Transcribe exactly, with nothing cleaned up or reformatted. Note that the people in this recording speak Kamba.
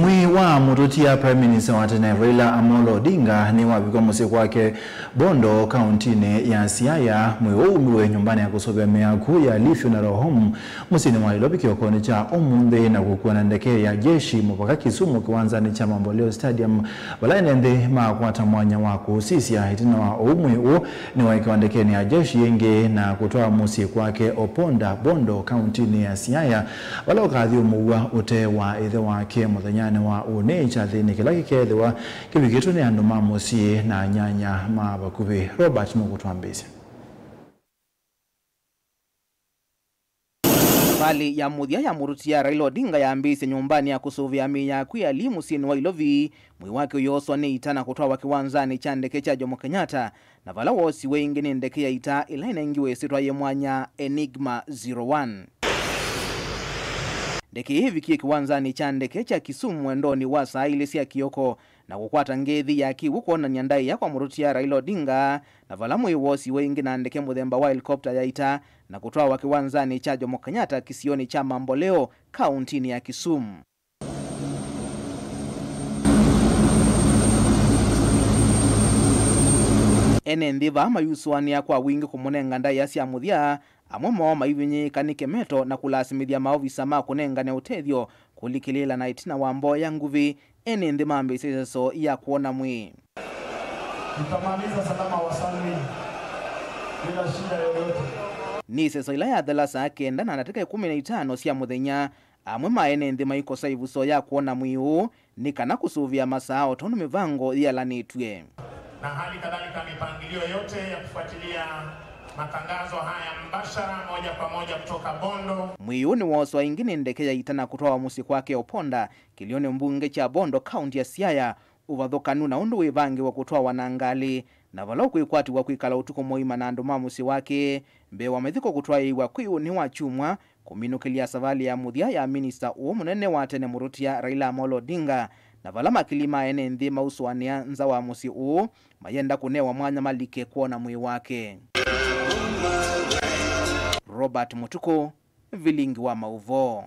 Mwĩĩ wa mũtũtia Prime Minister wa tene Raila Amolo Odinga nĩwavikwa mũsyĩ kwake Bondo, kauntinĩ ya Siaya. Mwĩĩ ũũ umiwe nyũmbanĩ ya kũsũvĩa mĩakũ ya Lee Funeral Home mũsyĩnĩ wa Nairobi kĩokonĩ kya ũmũnthĩ na kũkua na ndeke ya jeshi mũvaka Kisumu kĩwanzanĩ kya Mamboleo Stadium, vala ene nthĩ makwata mwanya wa kũũsisya. Ĩtina wa ũu, mwĩĩ ũũ nĩwaekewa ndekenĩ ya jeshi ĩngĩ na kũtwawa mũsyĩ kwake Oponda, Bondo, kauntinĩ ya Siaya, vala ũkathyũmũw'a ũtee wa ĩthe wake mũthenyanĩ wa ũnĩ kyathĩnĩ kĩla kĩkeethĩwa kĩvikĩtwe nĩ andũ ma mũsyĩ na anyanya ma vakuvĩ. Robert nũkũtwambĩĩsya. Valĩ ya mũthya ya mũtũtia Raila Odinga yambĩĩsye nyũmbanĩ ya kũsũvĩa mĩĩ ya akw'ũ ya Lee mũsyĩnĩ wa Ilovi, mwĩĩ wake ũyooswa nĩ ita na kũtwawa kĩwanzanĩ kya ndeke kya Jomo Kenyatta, na vala woosiwe ĩngĩ nĩ ndeke ya ita ĩla ĩnengiwe ĩsyĩtwa yĩ mwanya Enigma zero one. Ndeke ĩĩ ĩvikie kĩwanzanĩ kya ndeke kya Kisumu mwendonĩ wa saa ilĩ sya kĩoko, na kũkwata ngethi ya kĩw'ũ kwonany'a ndaĩa kwa mũtũtia Raila Odinga, na vala mwĩĩ woosiwe ĩngĩ na ndeke mũthemba wa helikopta ya ita na kũtwawa kĩwanzanĩ kya Jomo Kenyatta kĩsionĩ kya Mamboleo, kauntinĩ ya Kisumu. Ene nthĩ vaa mayusũanĩa kwa wingĩ kũmũnenga ndaĩa sya mũthya, amwe moo maivinyĩĩka nĩ kĩmeto na kũlasimĩthya maovisa ma kũnengane ũtethyo kũlikĩlĩĩla, na ĩtina wa mboya nguvĩ, ene nthĩ mambĩĩsya ĩseso ya kwona mwĩĩ. Tutamaliza salama wa salmin bila shida yoyote. Nĩ ĩseso ĩla yathela saa kenda na ndatĩka ĩkũmi na itano sya mũthenya, amwe ma ene nthĩ maikosa ĩvuso ya kwona mwĩĩ ũũ nĩ kana kũsũvĩa masaa o tondũ mĩvango yĩalanĩtw'e. Na hali kadhalika mipangilio yote ya kufuatilia matangazo haya mbashara moja kwa moja kutoka Bondo. Mwĩĩ ũũ nĩwooswa ĩngĩ nĩ ndeke ya ita na kũtwawa mũsyĩ kwake Oponda, kĩlĩonĩ mbunge kya Bondo, kaunti ya Siaya, ũvathũkanu na ũndũ wĩvangĩwe kũtwawa na ngalĩ, na vala ũkwĩkwatĩw'a kwĩkala ũtukũ mũima na andũ ma mũsyĩ wake mbee wa mathiko kũtwaĩĩw'a kwĩ ũnĩ wa kyumwa, kũminũkĩlya savalĩ ya mũthya ya minista ũũ mũnene wa tene mũtũtia Raila Amolo Odinga, na vala makili ma ene nthĩ mausũanĩa nza wa mũsyĩ ũũ mayenda kũnewa mwanya malike kwona mwĩĩ wake. Robert Mũtukũ, Vilingi wa Maũvoo.